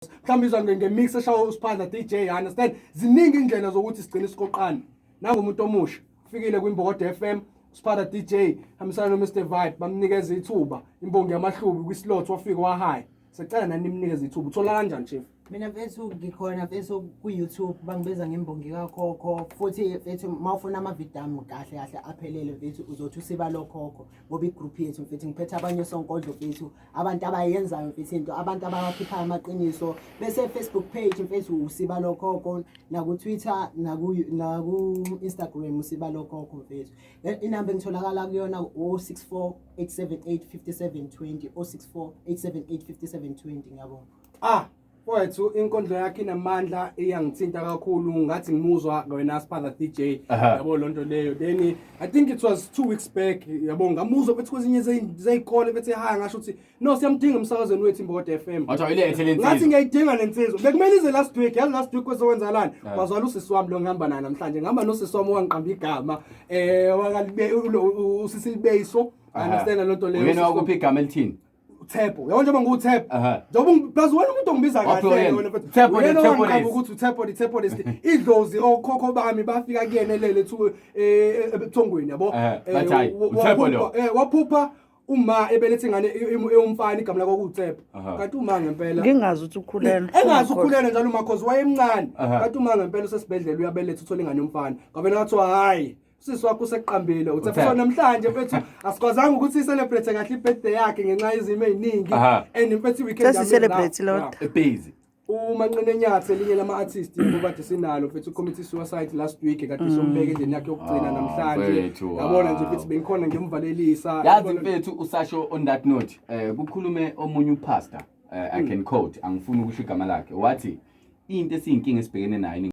Mhlawumbe izwa nge-mix eshawa uSphaza DJ, you understand? Ziningi indlela zokuthi sigcine isiqoqane. Nangumuntu omusha ufikile kwiMbokodo FM, uSphaza DJ hambisana no Mr Vibe, bamnikeza ithuba imbongi yamahlubi kwi-slot, wafika wahaya. Sicela nani nimnikeze ithuba. Uthola kanjani, chief? Mina mfethu, ngikhona mfethu ku-YouTube, bangibiza ngembongi kakhokho. Futhi mfethu, uma ufuna amavidiyo ami kahle kahle aphelele mfethu, uzothi usiba lokhokho, ngoba i-group yethu mfethu, ngiphethe abanye sonkondlo mfethu, abantu abayenzayo mfethu into, abantu abawakhiphayo amaqiniso. Bese Facebook page mfethu usiba lokhokho, naku-Twitter, naku-Instagram usiba lokhokho mfethu. Inamba engitholakala kuyona 064 878 5720, 064 878 5720. Ngiyabonga. Ah, mfowethu, inkondlo yakhe inamandla, iyangithinta kakhulu, ngathi ngimuzwa wena Sphaza DJ. Yabo lonto leyo. Then I think it was 2 weeks back, yabo, ngamuzwa bethi kwezinye zey'kole bethi haya, ngasho ukuthi no, siyamdinga emsakazweni wethu iMbokodo FM. Wathi ayilethe le Ngathi nsizwa. ngiyayidinga le nsizwa. Bekumele ize last week, yazi last week kwezowenzakalani? Kwazwala usisi wami lo ngihamba naye namhlanje, ngihamba nosisi wami owangiqamba igama, wakalibe usisilibeyiso. Understand lonto leyo? Uyena wakuphi igama elithini? Uthepho. Yabo njengoba nguThepho. Njengoba plus wena umuntu ongibiza Waphiwa kahle yena. wena mfethu. Thepho the Uyena Thepho owangiqamba list. ukuthi uThepho the Thepho list. Idlozi okhokho bami bafika kuyena elele ethu ebuthongweni, yabo. Bathi hayi, uThepho lo. Waphupha uma ebelethe ingane eyomfana, igama lakho kuThepho. Kanti uma ngempela Ngingazi ukuthi ukhulelwe. Engazi ukhulelwe njalo umakhosi wayemncane. Kanti uma ngempela usesibhedlela uyabeletha, uthola ingane yomfana. Kwabena kwathiwa hayi, usisi wakho useqambile uThepho. uThepho. So namhlanje mfethu asikwazanga ukuthi i-celebrate kahle i-birthday yakhe ngenxa yezimo ey'ningi. And mfethu i-weekend yami Sesi-celebrate la. lodwa. Busy. UManqine Nyathi, elinye lama-artist obade sinalo mfethu, commit suicide last week, kade sombeka endlini yakhe yokugcina Ah, namhlanje. mfethu, Yabona nje wow. mfethu, bengikhona ngimvalelisa. Yazi mfethu, usasho on that note, kukhulume omunye u-pastor, I can quote, angifuni ukusho igama lakhe, wathi into esiyinkinga esibhekene nayo.